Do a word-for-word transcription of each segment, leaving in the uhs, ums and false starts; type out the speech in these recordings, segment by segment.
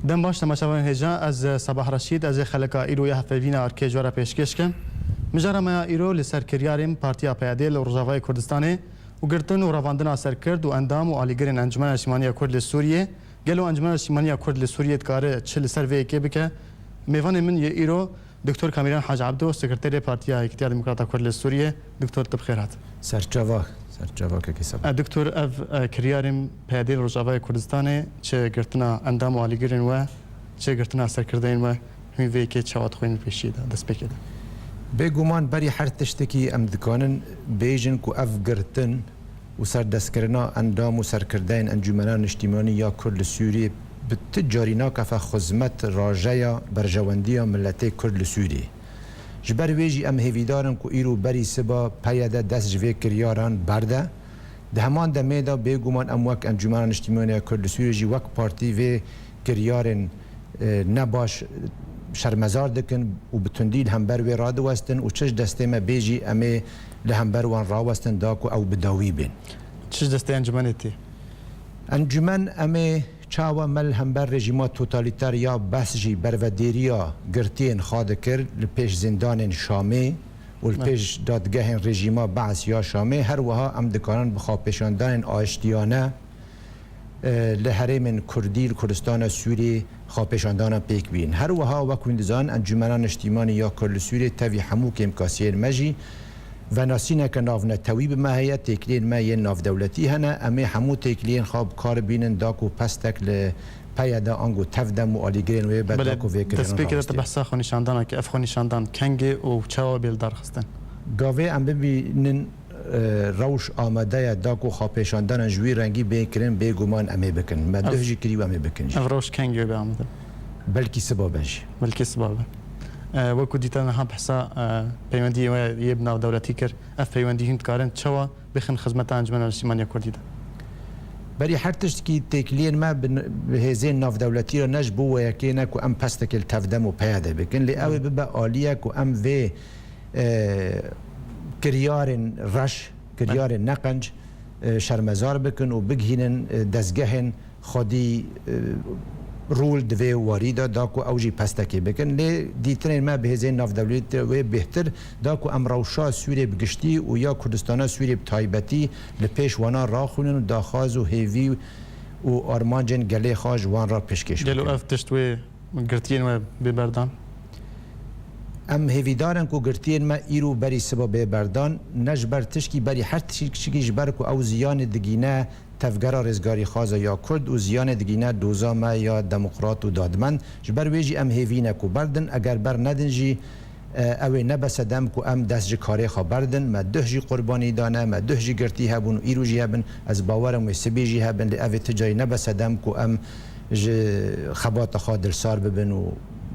Dem baş temaşevanên hêja, ez Sabah Reşîd, ez ê xeleka îro ya hevpeyvîna arkê ji we re pêşkêş kim. Mijara me ya îro li ser kiryarên Partiya P Y D li Rojavayê Kurdistanê û girtin û revandina ser Kurd û endam û alîgirên Encûmena Niştîmaniya Kurd li Sûriyê. Gelo Encûmena Niştîmaniya Kurd li Sûriyê dikare çi li ser vê yekê bike? Mêvanê min yê îro Doktor Kamîran Hac Ebdo, Sekreterê Partiya Yekîtiya Demokrata Kurd li Sûriyê. Doktor, tu bi xêr hat. Serçava, serçava kekî Seba. E, Doktor, ev, e, kiryarên P Y D li Rojavayê Kurdistanê çi girtina endam û alîgirên we, çi girtina serkirdeyên we, hûn vê yekê çawa dixwînin pêşiyê de, destpêkê de? Bêguman berî her tiştekî em dikanin bêjin ku ev girtin û serdestkirina endam û serkirdeyên Encûmena Niştîmanî ya Kurd li Sûriyê bi ti carî nakefe xizmet rajeya berjewendiya miletê Kurd li Sûriyê. Ji ber wê jî em hêvîdar in ku îro berî siba P Y D dest ji vê kiryaran berde. Di heman demê de bêguman em wek Encûmena Niştîmaniya Kurd li Sûriyê jî wek partî vê kiryarên, e, nebaş, e, şermezar dikin û bi tundî li hember wê radiwestin û çi ji destê me bê jî em ê li hember wan rawestin da ku ew bi dawî bên. Çi ji destê encûmenê tê? Encûmen em ê çawa me li hember rejîma totalîter ya Be'es jî bervedêriya girtiyên xwe dikir li pêş zîndanên Şamê û li pêş dadgehên rejîma Be'es ya Şamê, her wiha em dikarin bi xwepêşandanên aştiyane, e, li herêmên Kurdî, li Kurdistana Sûriyê xwepêşandanan pêk bînin. Her wiha wek hûn dizanin, Encûmena Niştîmanî ya Kurd li Sûriyê tevî hemû kêmkasiyên me jî venasîneke navnetewî bi me heye, têkiliyên me yên navdewletî hene, em ê hemû têkiliyên xwe bi kar bînin da ku pestek li P Y D ango tevdem û alîgirên wê be da ku vê kiryana rawestîne. Belê, destpêkê de tu behsa xwenîşandana kir, ev xwenîşandan kengê û çawa bê li dar xistin? Gavê em bibînin, e, rewş amade ye da ku xwepêşandanan ji wî rengî bê kirin, bêguman em ê bikin. Me duh jî kirî û em ê bikin jî. Ev rewş kengê bê amade? Belkî siba be jî. Belkî siba be. E, wekî dîtin niha behsa, e, peywendiyê we yê bi navdewletî kir. Ev peywendî hûn dikarin çawa bixin xizmeta Encûmena Niştîmaniya Kurdî de? Berî her tiştekî têkiliyên me bi, bi hêzên navdewletî re ne ji bo wê yekê ne ku em pestekê li tevdem û P Y D bikin, lê ew ê bibe aliyek ku em vê, e, kiryarên reş, kiryarên neqenc, e, şermezar bikin û bigihînin, e, dezgehên xwedî, e, rol di vê warî de da ku ew jî pestekê bikin. Lê dîtinên me bi hêzên navdewletî wê bêhtir da ku em rewşa Sûriyê bi giştî û ya Kurdistana Sûriyê bi taybetî li pêş wana raxwînin û daxwaz û hêvî û armancên gelê xwe ji wan re pêşkêş bikin. Gelo ev tişt wê girtiyên we bê berdan? Em hêvîdar in ku girtiyên me îro berî siba bê berdan, ne ji ber tişkî berî her tişkî, ji ber ku ew ziyanê digîne tevgera rêzgarîxwaza ya Kurd û ziyanê digîne doza me ya demokrat û dadmend. Ji ber wê jî em hêvî ne ku berdin, eger bernedin jî, e, ew ê nebe sedem ku em dest ji karê xwe berdin. Me duh jî qurbanî dane, me duh jî girtî hebûn û îro jî hebin. Ez bawer im wê sibê jî hebin, lê ev ê ti carî nebe sedem ku em ji xebata xwe dilsar bibin û...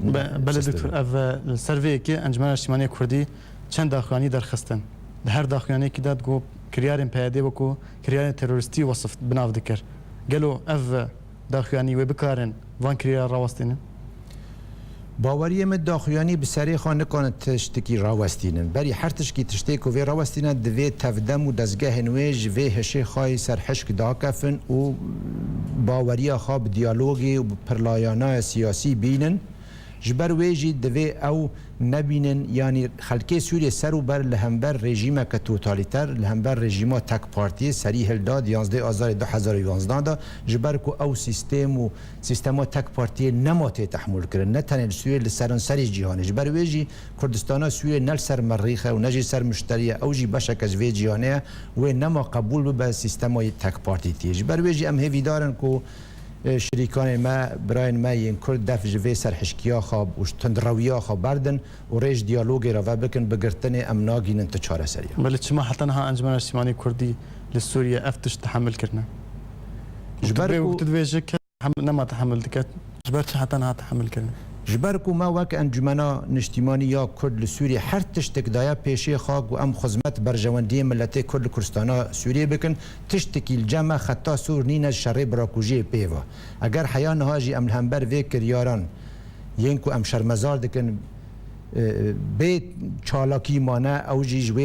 Be-, belê, Doktor, ev, e, li ser vê yekê Encûmena Niştîmanî ya Kurdî çend daxuyanî derxistin. Di her daxuyaniyekî de digot kiryarên P Y D wekî kiryarên terorîstî wesif bi nav dikir. Gelo ev daxuyanî wê bikarin van kiryara rawestînin? Baweriyê min daxuyanî bi serê xwe nikarin tiştekî rawestînin. Berî her tişkî tiştê ku vê rawestîne divê tevdem û dezgehên wê ji vê hişê xwe yê serhişk dakefin û baweriya xwe bi diyalogê û bi pirlayanaya siyasî bînin. Ji ber wê jî divê ew nebînin, yanî xelkê Sûriyê ser û ber li hember rejîmeke totalîter, li hember rejîma tek partiyê serî hilda di yanzdeh Azarê du hezar û yanzdeh de, ji ber ku ew sîstem û sîstema tek partiyê nema tê tehmûl kirin, ne tenê li Sûriyê, li seranserê cîhanê. Ji ber wê jî Kurdistana Sûriyê ne li ser merîx e û ne jî ser muşterî ye, ew jî beşeke ji vê cîhanê ye, wê nema qebûl bibe sîstema tek partîtiyê. Ji ber wê jî em hêvîdar in ku e, şirîkanên me, birayên me yên Kurd def ji vê serhişkiya xwe û ji tundrewiya xwe berdin û rê ji diyalogê re vebikin, bi girtinê em nagihînin ti çareseriyê. Belê, çima heta niha Encûmena Niştîmanî Kurdî li Sûriyê ev tişt tehemil kirine? Ji ber ku tu dibêjî kes hem-, nema tehemil dike. Ji ber çi heta niha tehemil kirine? Ji ber ku me wek Encûmena Niştîmanî ya Kurd li Sûriyê her tiştek daye pêşê xwe ku em xizmet berjewendiyê miletê Kurd li Kurdistana Sûriyê bikin, tiştekî li cem me xeta sor nîne ji şerê birakujiyê pê ve. Eger heya niha jî em li hember vê kiryaran yên ku em şermezar dikin, e, bê çalakî mane, ew jî ji wê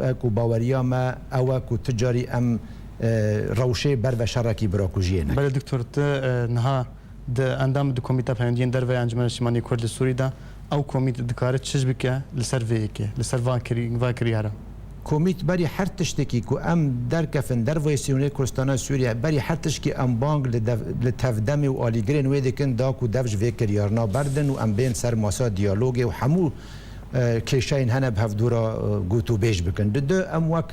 ye ku baweriya me ew e ku tu carî em, e, rewşê ber ve şerekî birakujiyê nekin. Belê doktor, tu, e, niha Di endam di Komîta Peywendiyên Derve ya Encûmena Niştimanî Kurd li Sûrî de, ew komît dikare çi bike li ser vê yekê, li ser van kirî-, van kiryara? Komît berî her tiştekî ku em derkefin dervayê Sûriyê, Kurdistana Sûriye, berî her tişkî em bang li dev-, li tevdemê û alîgirên wê dikin da ku dev ji vê kiryarina berdin û em bên ser masa diyalogê û hemû, e, kêşeyên hene bi hevdû re, e, gotûbêj bikin. Di du em wek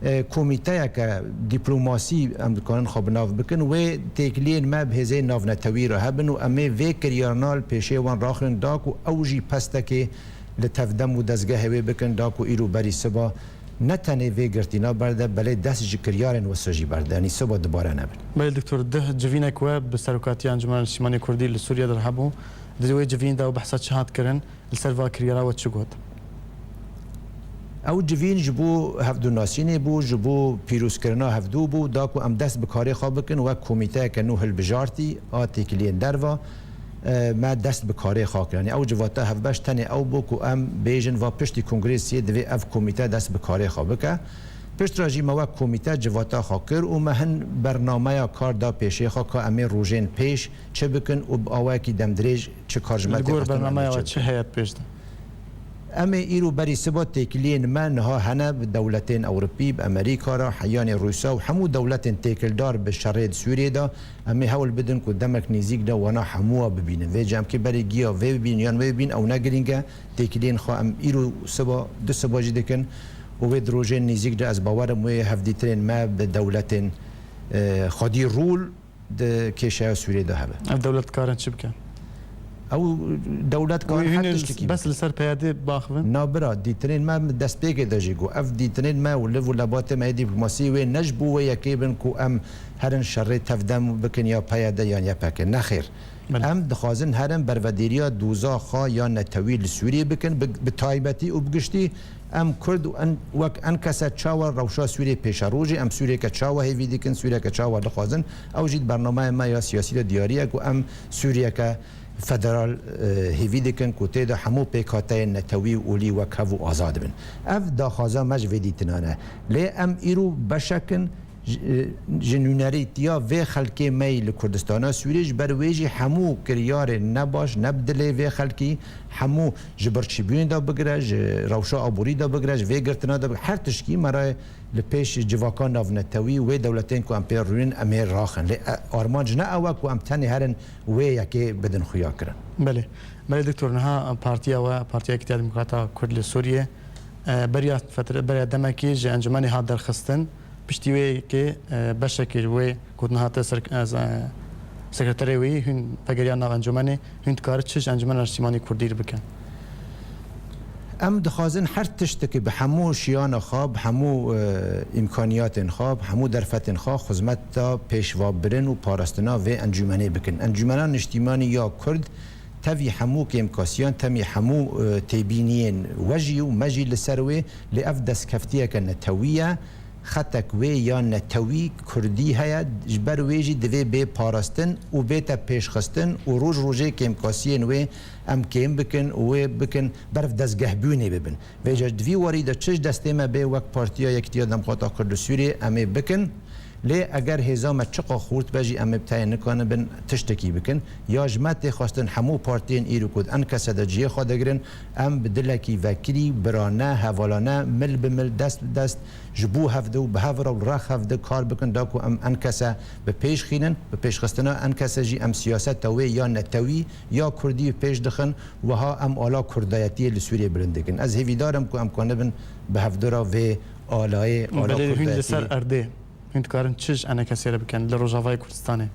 e, komîteyeke dîplomasî em dikarin xwe bi nav bikin, wê têkiliyên me bi hêzên navnetewî re hebin û em ê vê kiryarina li pêşê wan raxin da ku ew jî pestekê li tevdem û dezgehê wê bikin, da ku îro berî siba ne tenê vê girtîna berde, belê dest ji kiryarên wisa jî berde, yanî siba dubare nebin. Belê Doktor, dih civînek we bi serokatiya Encûmena Niştimanî Kurdî li Sûriye de hebû. Di wê civîn de ew behsa çi hat kirin? Li ser va kiryara we çi got? Ew civîn ji bo hevdûnasînê bû, ji bo pîrozkirina hevdû bû, da ku em dest bi karê xwe bikin, wek komîteyeke nû hilbijartî a têkiliyên derva, e, me dest bi karê xwe kir. Yanî ew civata hevbeş tenê ew bû ku em bêjin va piştî kongrê siyê divê ev komîte dest bi karê xwe bike. Piştre jî me wek komîte civata xwe kir û me hin bernameya kar da pêşê xwe ka em ê rojên pêş çi bikin û bi awayekî demdirêj çi kar ji me tê xistin, em ê çi bikin. Li gor bernameya we çi heye pêş de? Em ê îro berî siba têkiliyên me niha hene bi dewletên Ewropî, bi Amerîka re, heyanê Rûsa û hemû dewletên têkildar bi şerê di Sûriyê de. Em ê hewl bidin ku demek nêzîk de wana hemû wa bibînin. Vê cem kê berê giya vê bibînin yan wê bibîn, ew ne girîng e. Têkiliyên xwe em îro siba, du siba jî dikin û wê di rojên nêzîk de ez bawer im wê hevdîtinên me bi dewletên, e, xwedî rûl di kêşeya Sûriyê de hebe. Ev dewlet dikarin çi bike? Ew dewlet karin her tiştekî bike. Bes li ser P Y D biaxivin? Na bira, dîtinên me destpêkê de jî got. Ev dîtinên me û liv û lebatê me yê dîplomasî wê ne ji bo wê yekê bin ku em herin şerê tevdem bikin ya P Y D yan Y P G. Nexêr. Belê. Em dixwazin herin bervedêriya doza xwe ya netewî li Sûriyê bikin, bi, bi taybetî û bi giştî em Kurd û en, wek enkese çawa rewşa Sûriyê pêşerojê, em Sûriyeke çawa hêvî dikin, Sûriyeke çawa dixwazin. Ew jî di bernameyê me ya siyasî de diyarî ye ku em Sûriyeke federal, e, hêvî dikin ku tê de hemû pêkhateyên netewî û olî wek hev û azad bin. Ev daxwaza me ji vê dîtina ne. Lê em îro beşek in ji, ji nûnerîtiya vê xelkê me yî li Kurdistana Sûriyê, ji ber wê jî hemû kiryarên nebaş, ne bi dilê vê xelkî, hemû ji birçîbûnê de bigire, ji rewşa aborî de bigire, ji vê girtina de bigire, her tişkî me re li pêş civaka navnetewî wê dewletên ku em pê rûnin, em ê raxin. Lê, e, armanc ne ew e ku em tenê herin wê yekê bidin xuyakirin. Belê. Belê Doktor, niha partiya we, Partiya Yekîtiya Demokrata Kurd li Sûriyê, e, beriya fetre-, beriya demekî ji encûmenê hat derxistin. Piştî wê yekê, e, beşekê ji wê gotin hate ser-, e, sekreterê wî, hûn vegeriya nav encûmenê, hûn dikarin çi ji Encûmena Niştimanî Kurdî re bikin? Em dixwazin her tiştekî bi hemû şiyana xwe, bi hemû, e, îmkaniyatên xwe, bi hemû derfetên xwe xizmeta pêşvebirin û parastina vê encûmenê bikin. Encûmena Niştimanî ya Kurd tevî hemû kêmkasiyan, tevî hemû, e, têbîniyên we jî û me jî li ser wê, lê ev destkeftiyeke netewî ye. Xetek wê ya netewî kurdî heye, ji ber wê jî divê bê parastin û bête pêşxistin û roj rojê kêmkasiyên wê em kêm bikin û wê bikin ber dezgehbûnê bibin. Vêca di vî warî de çi ji destê me bê wek Partiya Yekîtiya Demokrata Kurd li Sûriyê em ê bikin. Lê eger hêza me çiqa xurt be jî em ê bi tayê nikanibin tiştekî bikin. Ya ji me tê xwestin hemû partiyên îro ku di enkese de cihê xwe digirin, em bi dilekî vekirî, birane, hevalane, mil bi mil, dest bi dest, ji bo hevdi û bi hev re û rex hevdi kar bikin da ku em enkese bi pêş xînin. Bi pêşxistina enkese jî em siyaseta wê ya netewî ya kurdî bi pêş dixin. Wiha em ala kurdayetiyê li Sûriyê bilind dikin. Ez hêvîdar im ku em kanibin bi hevdu re vê alayê, ala kurdayetiyê. Belê hûn li ser erdê, hûn dikarin çi ji enkesê re bikin li Rojavayê Kurdistanê?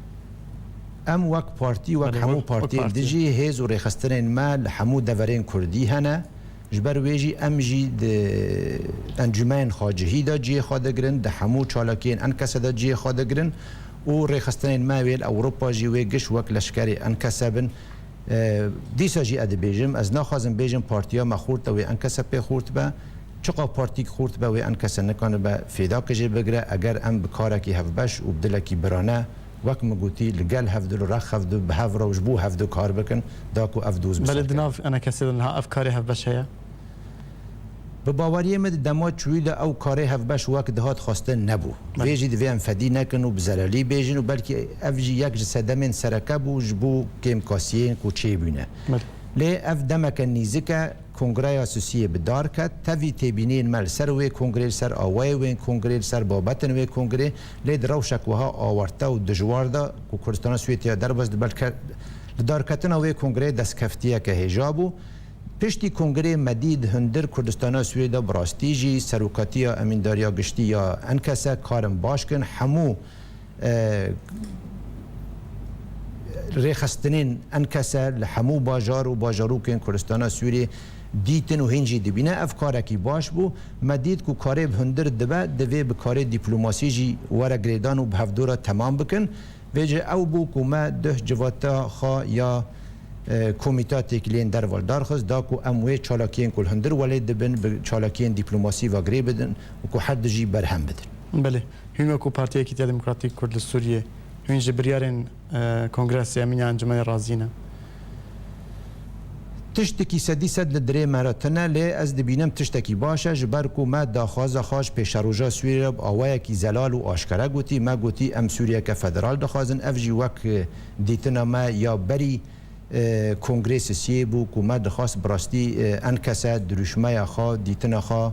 Em wek partî, wek hemû partiyên din jî hêz û rêxistinên me li hemû deverên kurdî hene. Ji ber wê jî em jî di encûmeyên xwe cihî de cihê xwe digirin, di hemû çalakiyên enkese de cihê xwe digirin û rêxistinên me wê li Ewropa jî wê giş wek leşkerê enkese bin. E, dîsa jî ez dibêjim, ez naxwazim bêjim partiya me xurt e, wê enkese pê xurt be. Çiqa partîk xurt be, wê enkese nikanibe fêdakê jê bigire. Eger em bi karekî hevbeş û bi dilekî birane, wek min gotî, li gel hevdil û rex hevdil bi hev re û ji bo hevdil kar bikin, da ku ev doz biserkeve. Belê di nav enkesê de niha ev karê hevbeş heye? Bi baweriyê min di dema çûyî de ew karê hevbeş wek dihat xwestin nebû. Belê. Vê jî divê em fedî nekin û bi zerelî bêjin û belkî ev jî yek ji sedemên sereke bû ji bo kêmkasiyên ku çêbûne. Belê. Lê ev demeke nîzik e, kongreya Sisiyê bi dar ket. Tevî têbîniyên me li ser wê kongrê, li ser awayê wê kongrê, li ser babetên wê kongrê, lê di rewşek wiha awarte û dijwar de ku Kurdistana Swêd ya derbas di belke li darketina wê kongreyê destkeftiyeke hêja bû. Piştî kongreyê me dît hundir Kurdistana Swêd de bi rastî jî serokatiya emîndariya giştî ya Enkese karin baş kin. Hemû, e, rêxistinên Enkese li hemû bajar û bajarokên Kurdistana Sûriyê dîtin û hîn jî dibîne. Ev karekî baş bû. Me dît ku karê bi hundir dibe, divê bi karê dîplomasî jî were girêdan û bi hevdû re temam bikin. Vêce ew bû ku me duh civata xwe ya, e, komîta têkiliyên derve li dar xist, da ku em wê çalakiyên ku li hundir welê dibin, bi çalakiyên dîplomasî ve girê bidin û ku her du jî berhem bidin. Belê. Hûn wekû Partiya Yekîtiya Demokratîk Kurd li Sûriyê, hûn ji biryarên, e, Kongresa Sêyemîn ya Encûmenê razî ne? Tiştekî sedî sed li dirê me re tune, lê ez dibînim tiştekî baş e, ji ber ku me daxwaza xwe ji pêşeroja Sûriyê re bi awayekî zelal û aşkere gotî. Me gotî, em Sûriyeke federal dixwazin. Ev jî wek, e, dîtina me ya berî, e, Kongrê Sisiyê bû ku me dixwast bi rastî, e, Enkese dirûşmeya xwe, dîtina xwe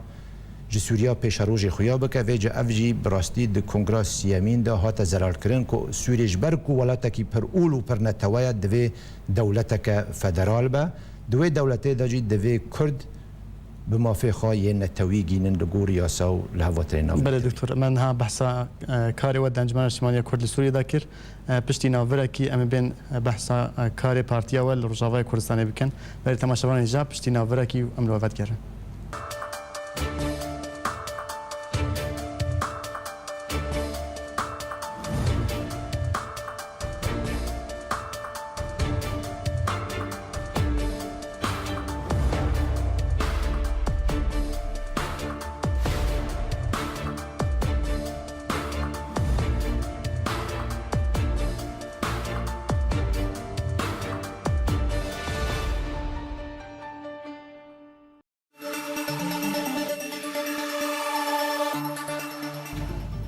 ji Sûriya pêşerojê xuya bike. Vêca ev jî bi rastî di Kongra Siyemîn de hate zelalkirin ku Sûriyê ji ber ku welatekî pir ûl û pir netewe ye, divê dewleteke federal be. Di wê dewletê de jî divê Kurd bi mafê xwe yên netewî gînin li gor yasa û li hevatirê navnetewî. Belê doktor, me niha behsa, e, karê we di Encûmena Niştimanî ya Kurd li Sûriyê de kir. E, piştî navbirekî em ê bên, e, behsa, e, karê partiya we li Rojavayê Kurdistanê bikin. Belê temaşevanên hêja, piştî navbirekî em li we vedigerin.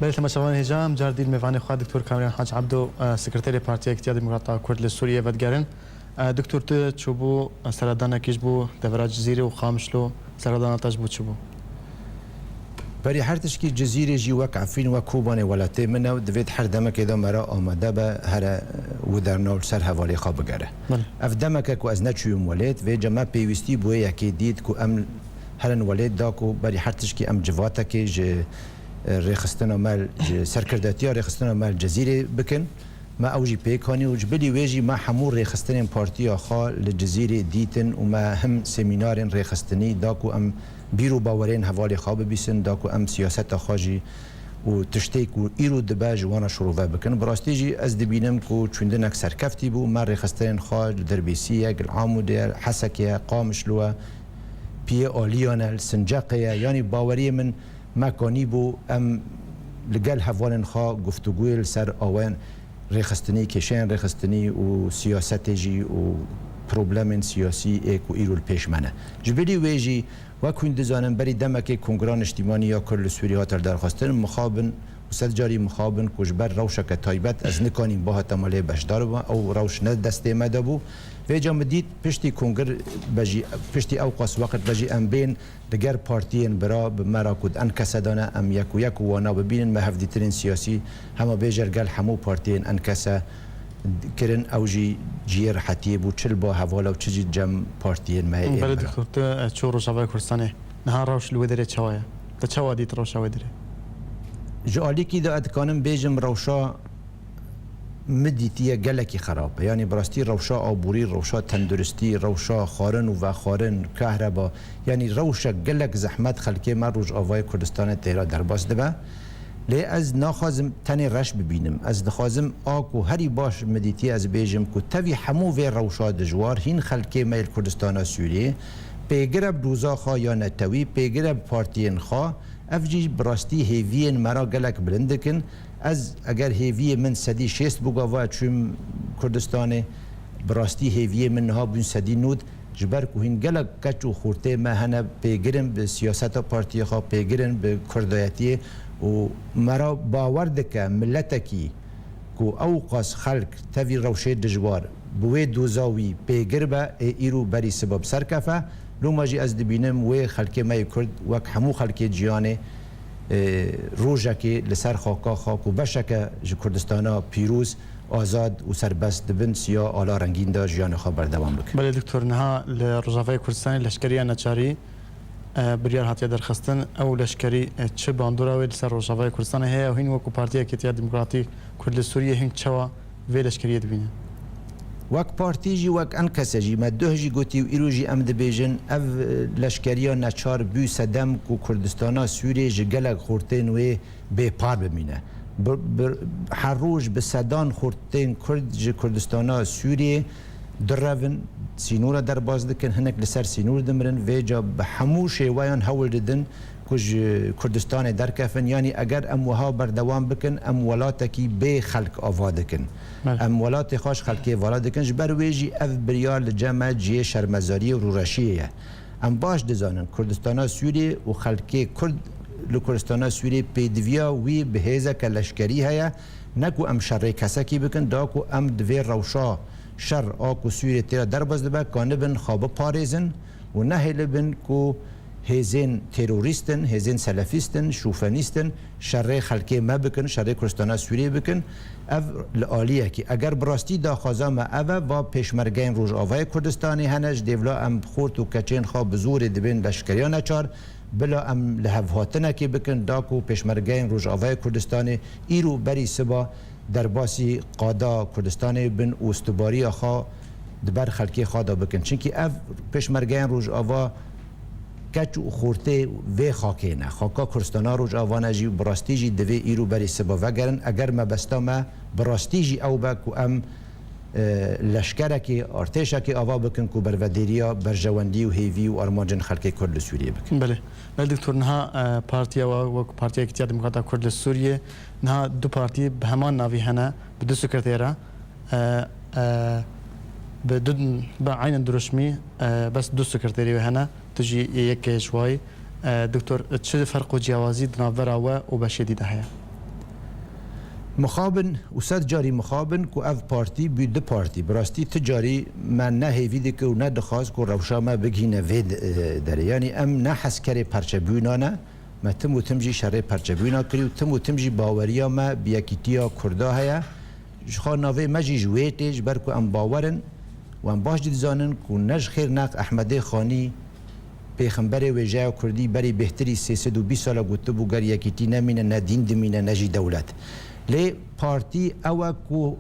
Belê temaşevanên hêja, em car dî li mêvanê xwe Doktor Kamran Hac Ebdo, e, Sekreterê Partiya Yekîtiya Demokrata Kurd li Sûriyê vedigerin. E, Doktor, tu çûbû, e, seredanekî ji bo devera Cizîrê û Qamişlo, seredana te ji bo çi bû? Berî her tişkî Cizîrê jî wek Efrîn, wek Kobanê welatê min e û divêt her demekê de me re amade be, here, e, û dernaw li ser hevalê xwe bigere. Belê. Ev demeke ku ez neçûyim welêt, vêca me pêwîstî bi wê yekê dît ku em herin welêt, da ku berî her tişkî em civatekê ji, e, rêxistina me, ji serkirdatiya rêxistina me li Cizîrê bikin. Me ew jî pêk anî û ji bilî wê jî me hemû rêxistinên partiya xwe li Cizîrê dîtin û me him semînarên rêxistinî da ku em bîr û bawerên hevalê xwe bibîsin, da ku em siyaseta xwe jî û tiştê ku îro dibe ji wan re şirove bikin. Bi rastî jî ez dibînim ku çûndinek serkeftî bû. Me rêxistinên xwe li Dirbêsiyê ye, li Amûdê ye, Hesekê ye, Qamişlo ye, Piyê Aliyan e, li Sinceqê ye. Yanî baweriyê min me kanîbû em li gel hevalên xwe guftûguyê li ser awayên rêxistinî, kêşeyên rêxistinî û siyasetê jî û problemên siyasî ê ku îro li pêş me ne. Ji bilî wê jî, wek hûn dizanin, berî demekê Kongra Niştîmanî ya Kurd li Sûriyê hate lidarxistin, mixabin û sed carî mixabin ku ji ber rewşeke taybet ez nikanîm bihata malê beşdar bibim, ew rewş ne destê me de bû. Vêca min dît piştî kongir be jî, piştî ew qas weqt be jî em bên li ger partiyên bira bi me re ku di Enkese de ne, em yek û yek û wana bibînin, me hevdîtinên siyasî hema bêje li gel hemû partiyên Enkese kirin, ew jî cihê rehetiyê bû, çi li ba hevala û çi jî cem partiyên me yê ên Belê bira. Doktor, tu, e, çû Rojavayê Kurdistanê. Niha rewş li wê derê çawa ye? Te çawa dît rewşa wê derê? Ji alîkî de ez dikanim bêjim rewşa min dîtiye gelekî xerab e. Yanî bi rastî rewşa aborî, rewşa tenduristî, rewşa xwarin û vexwarin, kahreba, yanî rewşek gelek zehmet xelkê me Rojavayê Kurdistanê têra derbas dibe. Lê ez naxwazim tenê reş bibînim. Ez dixwazim a ku herî baş min dîtiye ez bêjim ku tevî hemû vê rewşa dijwar hîn xelkê me yê li Kurdistana Sûriyê pêgire bi doza xwe ya netewî, pêgire bi partiyên xwe, ev jî bi rastî hêviyên me re gelek bilind dikin. Ez eger hêviyê min sedî şêst bû gava çûm Kurdistanê, bi rastî hêviyê min niha bûn sedî nod. Ji ber ku hîn gelek keç û xortê me hene pêgirin bi siyaseta partiyê xwe, pêgirin bi kurdayetiyê û me re bawer dike miletekî ku ewqas xelk tevî rewşê dijwar bi wê doza wî pêgir be, ê îro berî siba bi ser kefe. Loma jî ez dibînim wê xelkê me yê Kurd wek hemû xelkê cîhanê, e, rojekê li ser xaka xwe ku beşeke ji Kurdistana pîroz, azad û serbest dibin siya ala rengîn de jiyana xwe berdewam bikin. Belê doktor, niha li Rojavayê Kurdistanê leşkeriya neçarî, e, biryar hatiye derxistin. Ew leşkerî, e, çi bandora wê li ser Rojavayê Kurdistanê heye û hîn wekî Partiya Yekîtiya Demokratîk Kurd li Sûriyê hîn çawa vê leşkeriyê dibîne? Wek partî jî, wek enkese jî, me duh jî gotî û îro jî em dibêjin, ev, e, leşkeriya neçar bû sedem ku Kurdistana Sûriyê ji gelek xortên wê bêpar bimîne. Bi, bi, her roj bi sedan xortên Kurd ji Kurdistana Sûriyê direvin, sînora derbas dikin, hinek li ser sînor dimirin, vêca bi hemû şêweyan hewl didin ku ji Kurdistanê derkefin. Yanî eger em wiha berdewam bikin, em welatekî bê xelk ava dikin. Belê. Em welatê xwe ji xelkê vala dikin. Ji ber wê jî ev biryar li cem me cihê şermezariyê û rûreşiyê ye. Em baş dizanin Kurdistana Sûriyê û xelkê Kurd li Kurdistana Sûriyê pêdiviya wî bi hêzeke leşkerî heye. Ne ku em şerê kesekî bikin, da ku em di vê rewşa şer a ku Sûriyê tê de derbas dibe, kanibin xwe biparêzin û nehêlibin ku hêzên terorîst in, hêzên selefîst in, şûfenîst in, şerê xelkê me bikin, şerê Kurdistana Sûriyê bikin. Ev li aliyekî. Eger bi rastî daxwaza me ev e, va pêşmergeyên Rojavayê Kurdistanê hene, ji dêvla em xort û keçên xwe bi zorê dibên leşkeriya neçar, bila em li hevhatinekê bikin, da ku pêşmergeyên Rojavayê Kurdistanê îro berî siba derbasî qada Kurdistanê bin û stubariya xwe di ber xelkê xwe de bikin. Çimkî ev pêşmergeyên Rojava keç û xortê vê xakê ne. Xaka Kurdistana Rojava ne jî, bi rastî jî divê îro berî siba vegerin. Eger mebesta me bi rastî jî ew be ku em, e, leşkerekê, artêşekê ava bikin ku bervedêriya berjewendî û hêvî û armancên xelkê Kurd li Sûriyê bikin. Belê. Belê doktor, niha, e, partiya we wek Partiya Yekîtiya Demokrata Kurd li Sûriyê, niha du partî bi heman navî hene, bi du sekreterî. E, e, bi du, bi eynen dirûşmî, e, bes du sekreterî wê hene, tu jî yekê ji wayî. E, doktor, çi ferq û ciyawazî di navbera we û beşê dî de heye? Mixabin û sed carî mixabin ku ev partî bû du partî. Bi rastî ti carî me ne hêvî dike û ne dixwaz ku rewşa me bigihîne vê de-, e, derê. Yanî em ne hezkerê perçebûna ne, me tim û tim jî şerê perçebûna kirî û tim û tim jî baweriya me bi yekîtiya Kurda heye. Ji xwe navê me jî ji wê tê, ji ber ku em bawer in û em baş jî dizanin ku ne ji xêr neq Ehmedê Xanî, pêxemberê wêjeya Kurdî, berî bêhtirî sê sed û bîst sala gotibû, ger yekîtî nemîne, ne dîn dimîne, ne jî dewlet. Lê partî ew e ku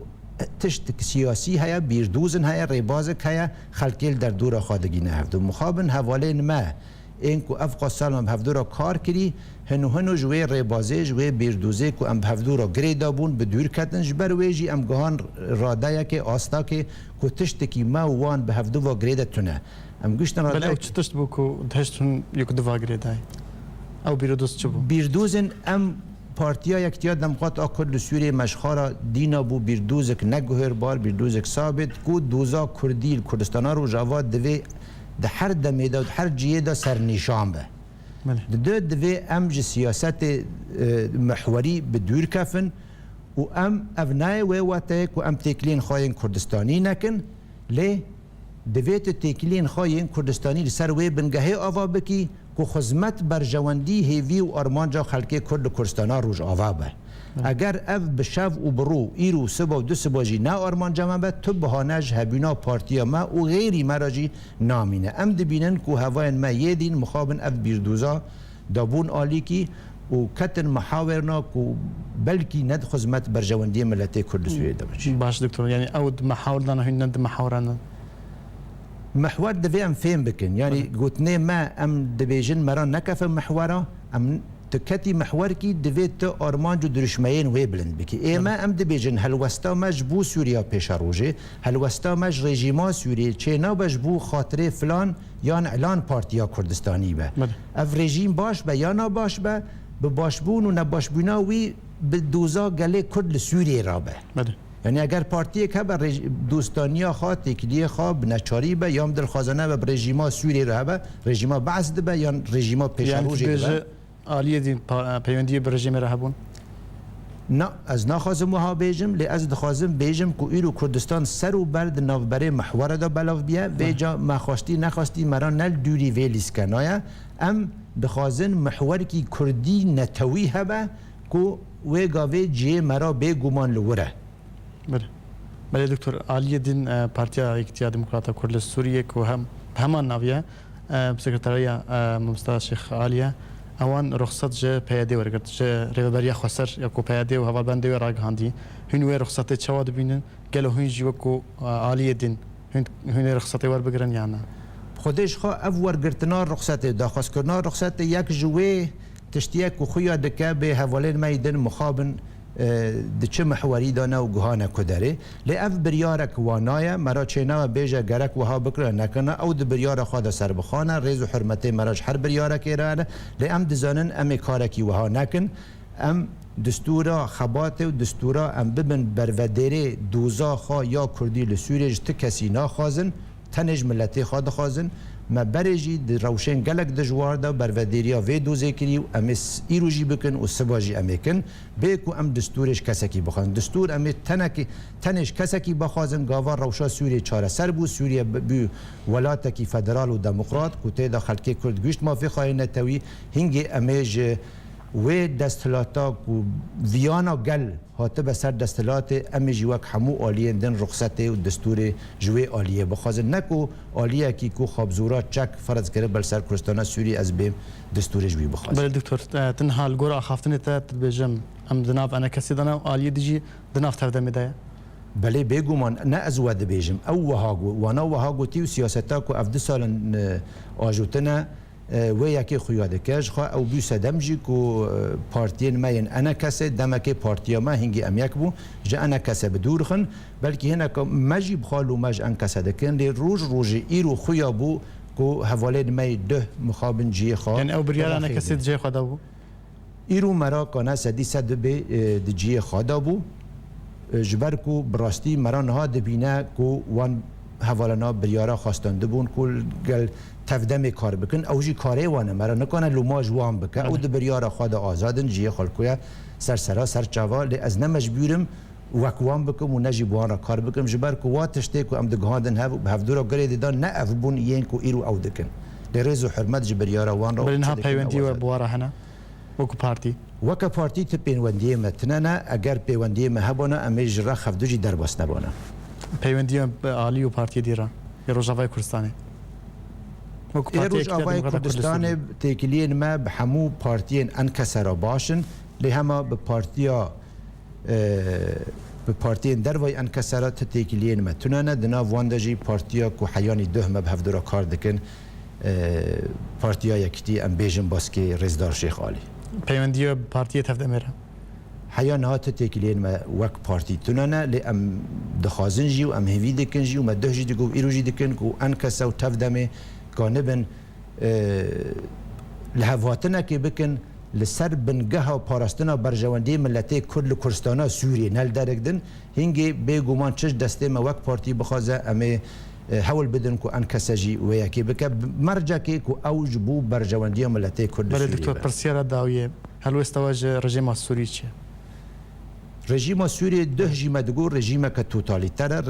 tiştik siyasî heye, bîrdûzin heye, rêbazek heye, xelkê li derdora xwe digîne hevdû. Mixabin hevalên me, ên ku ev qas sal me bi hevdû re kar kirî, hino hino ji wê rêbazê, ji wê bîrdûzê ku em bi hevdû re girê dabûn, bi dûr ketin. Ji ber wê jî em gihan radeyekê, astakê ku tiştekî me û wan bi hevdû ve girê de tune. Em giştin Belê, ew radeyek çi tişt bû ku dihişt hûn yek du va girê dayî? Ew bîrdûz çi bû? Bîrdûzên em Partiya Yekîtiya Demokrat a Kurd li Sûriyê me ji xwe re dîna bû bîrdûzek neguhêrbar, bîrdûzek sabit, ku doza Kurdî li Kurdistana Rojava divê di her demê de û di her cihê de sernîşan be. Belê. Di du divê em ji siyasetê, e, mihwerî bi dûr kefin û em, ev nayê wê wateyê ku em têkiliyên xwe yên Kurdistanî nekin, lê divê tu têkiliyên xwe yên Kurdistanî li ser wê bingehê ava bikî ku xizmet, berjewendî, hêvî û armanca xelkê Kurd li Kurdistana Rojava be. Hı. Eger ev bi şev û bi rû, îro, siba û du siba jî ne armanca me be, tu bahane ji hebûna partiya me û xêrî me re jî namîne. Em dibînin ku hevayên me yê dîn mixabin ev bîrdoza dabûn alîkî û ketin mihawirna ku belkî ne di xizmet berjewendiyê miletê Kurd li Sûriyê de biçî. Baş doktor, yanî ew di mihawir de ne, hûn ne di mihawira ne? Mihwer divê em fêm bikin. Yanî Hı. gotinê me, em dibêjin me re nekefin mihwera, em tu ketî mihwerkî divê tu armanc û dirûşmeyên wê bilind bikî. Ê Hı. me, em dibêjin helwesta me ji bo Sûriya pêşerojê, helwesta me ji rejîma Sûriyê çê nabe ji bo xatirê filan yan ilan partiya Kurdistanî be. Belê. Ev rejîm baş be ya nabaş be, bi başbûn û nebaşbûna wî bi doza gelê Kurd li Sûriyê rabe. Belê. Yanî eger partiyek hebe, rej-, dostaniya xwe, têkiliyê xwe bi neçarî be, yan dilxwazane be bi rejîma Sûriyê re hebe, rejîma Be'es dibe, yan rejîma Yani pêşerojê dibe. Dibêje aliyê din pa-, peywendiyê bi rejîmê re hebûn? Na, ez naxwazim wiha bêjim, lê ez dixwazim bêjim ku îro Kurdistan ser û ber di navberê mihwere de belav biye. Vê ca me xwestî nexwestî me re ne li dûrî vê lîskena ye. Em dixwazin mihwerkî kurdî netewî hebe ku wê gavê cihê me re bêguman li wir e. Belê. Belê doktor, aliyê din, e, Partiya Yekîtiya Demokrata Kurd li Sûriyê ku hem, bi heman navî ye, e, bi sekreteriya, e, Mamosta Şêx Alî ye, ewan ruxsat ji P Y D wergirt, ji Rêveberiya Xweser ya ku P Y D û hevalbendê wê ragihandî. Hûn wê ruxsatê çawa dibînin? Gelo hûn jî wekû, e, aliyê din hûn, hûn ê ruxsatê werbigirin yan na? Xwedê ji xwe ev wergirtina ruxsetê, daxwazkirina ruxsetê yek ji wê tiştiyek ku xuya dike bê hevalên me yî din mixabin, e, di çi mihwerî de ne û guha ne ku derê. Lê ev biryarek wana ye, me re çênawe bêje gerek wiha bikire nekirine. Ew di biryara xwe de serbixwe ne, rêz û hurmetê me re ji her biryarekê re hene. Lê em dizanin em ê karekî wiha nekin. Em distûra xebatê û distûra em bibin bervedêrê doza xwe ya kurdî li Sûriyê ji ti kesî naxwazin. Tenê ji miletê xwe dixwazin. Me berê jî di rewşên gelek dijwar de bervedêriya vê dozê kirî û em ê s-, îro jî bikin û siba jî em ê kin. Bê ku em distûrê ji kesekî bixwazin. Distûr em ê tenekî, tenê ji kesekî bixwazin, gava rewşa Sûriyê çareser bû. Sûriye bi-, bû welatekî federal û demokrat ku tê de xelkê Kurd gihîşt mafê xwe yê netewî. Hingê em ê ji wê desthilata ku viyana gel hatibe ser desthilatê, em ê jî wek hemû aliyên din ruxsetê û destûrê ji wê aliyê bixwazin. Ne ku aliyekî ku xabzûra çek ferz kiribe li ser Kurdistana Sûriyê, ez bêm destûrê ji wî bixwazim. Belê doktor, e, tu niha li gor axaftinê te, tu dibêjim, em di nav enekesê de ne û aliyê dijî di nav tevdemê de ye. Belê, bêguman, ne ez we dibêjim. Ew wiha got, wana wiha gotî û siyaseta ku ev du sal in, e, ajotine, e, wê yekê xuya dike. Ji xwe ew bû sedem jî ku, e, partiyên me yên enekesê, demekê partiya me hingî em yek bûn, ji enekesê bi dûr xin. Belkî hineka me jî bi xwe lûme ji enkesê dikin, lê roj rojê îro xuya bû ku hevalên me yê duh mixabin cihê xwe. Yani ew biryara enekesê di cihê xwe de bû? Îro meraka ne sedî sed bibê, e, di cihê xwe de bû. E, ji ber ku bi rastî me re niha dibîne ku wan hevalana biryara xwestandibûn ku gel tevdemê kar bikin. Ew jî karê wan e, me re nikane lûma ji wan bike. Ew di biryara xwe de azad in, cihê xwe li ku ye, ser sera, ser çava. Lê ez ne mecbûr im wek wan bikim û ne jî bi wan re kar bikim. Ji ber ku wa tiştê ku em digihandin hev û bi hevdûra girê didan, ne ev bûn yên ku îro ew dikin. Lê rêz û hurmet ji biryara wan re û çi dikin, ew azad in. Belê niha peywendiyê we bi wan re hene? Wekî partî? Weke partî ti pêwendiyê me tune ne. Eger pêwendiyê me hebana, em ê ji rex hevdu jî derbas nebana. Peywendiya alî û partiyê dî re yê Rojavayê Kurdistanê? Wekî Ê Partiya Yekîtiya Rojavayê Demokrata Kurdistanê Kurdistanê têkiliyên me bi hemû partiyên enkese re baş in. Lê hema bi partiya, e, bi partiyên dervayî enkese re ti têkiliyên me tune ne. Di nav wan de jî partiya ku heyanî duh me bi hevdu re kar dikin, e, Partiya Yekîtî, em bêjin baskê Rêzdar Şêx Alî. Peywendiya bi Partiyê Tevdemê re? Heya niha ti têkiliyên me wek partî tune ne, lê em dixwazin jî û em hêvî dikin jî û me duh jî digot, îro jî dikin ku enkese û Tevdemê kanibin, e, lihevhatinekê bikin li ser bingeha parastina berjewendiyê miletê Kurd li Kurdistana Sûriyê, ne li derek din. Hingê bêguman çi ji destê me wek partî bixwaze, em ê, e, hewl bidin ku enkese jî wê yekê bike, bi mercekê ku ew ji bo berjewendiya miletê Kurd li Sûriyê be. Belê doktor, pirsiyara dawiyê, helwêsta we ji rejîma Sûrî çi ye? Rejîma Sûriyê duh jî me digot, rejîmeke totalîter e,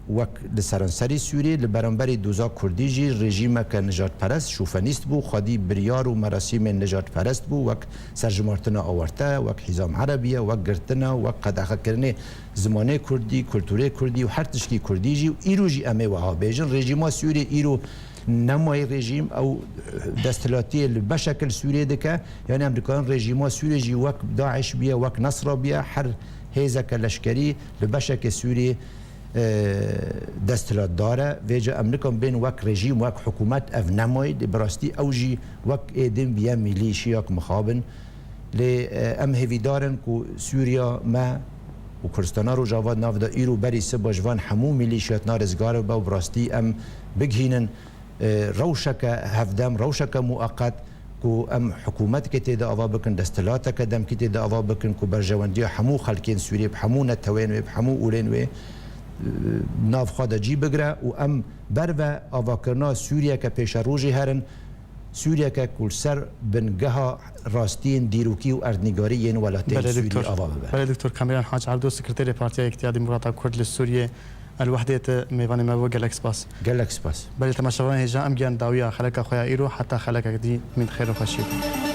wek li seranserî Sûriyê, li beramberî doza Kurdî jî rejîmeke nijadperest, şofenîst bû, xwedî biryar û merasîmên nijadperest bû, wek serjimartina awarte, wek Hîzam Erebiye, wek girtina, wek qedexekirinê zimanê Kurdî, kulturê Kurdî û her tişkî Kurdî jî û îro jî em ê wiha bêjin, rejîma Sûriyê îro nemayê rejîm, ew desthilatiyê li beşekil Sûriyê dike. Yanî em dikarin rejîma Sûriyê jî wek DAIŞ biye, wek Nesra biye, her hêzeke leşkerî li beşekê Sûriyê, e, desthilatdar e. Vêca em nikan bên wek rejîm, wek hikûmet ev nemayê. Lê bi rastî ew jî wek êdî biye mîlîşiyek mixabin. Lê, e, em hêvîdar in ku Sûriya me û Kurdistana Rojava di nav de îro berî siba ji van hemû mîlîşiyatna rizgar bibe û bi rastî em bigihînin, e, rewşeke hevdem, rewşeke mueqet ku em hikûmetekê tê de ava bikin, desthilateke demkî tê de ava bikin, ku berjewendiya hemû xelkên Sûriyê, bi hemû neteweyên wê, bi hemû olên wê, e, nav xwe de cî bigire û em ber ve avakirina Sûriyeke pêşerojê herin, Sûriyeke ku li ser bingeha rastiyên dîrokî û erdnîgarî yên welatên Belê, Sûriyê doktor. Ava bibe. Belê, doktor Kamîran Hac Ebdo, sekreterê Partiya Yekitiya Demokrata Kurd li Sûriyê, El Wehdê, te mêvanê me bû, gelek spas. Gelek spas. Belê, temaşevanên hêja, em gihan dawiya xeleka xwe ya îro, heta xelekek dî, min xêr û xweşî.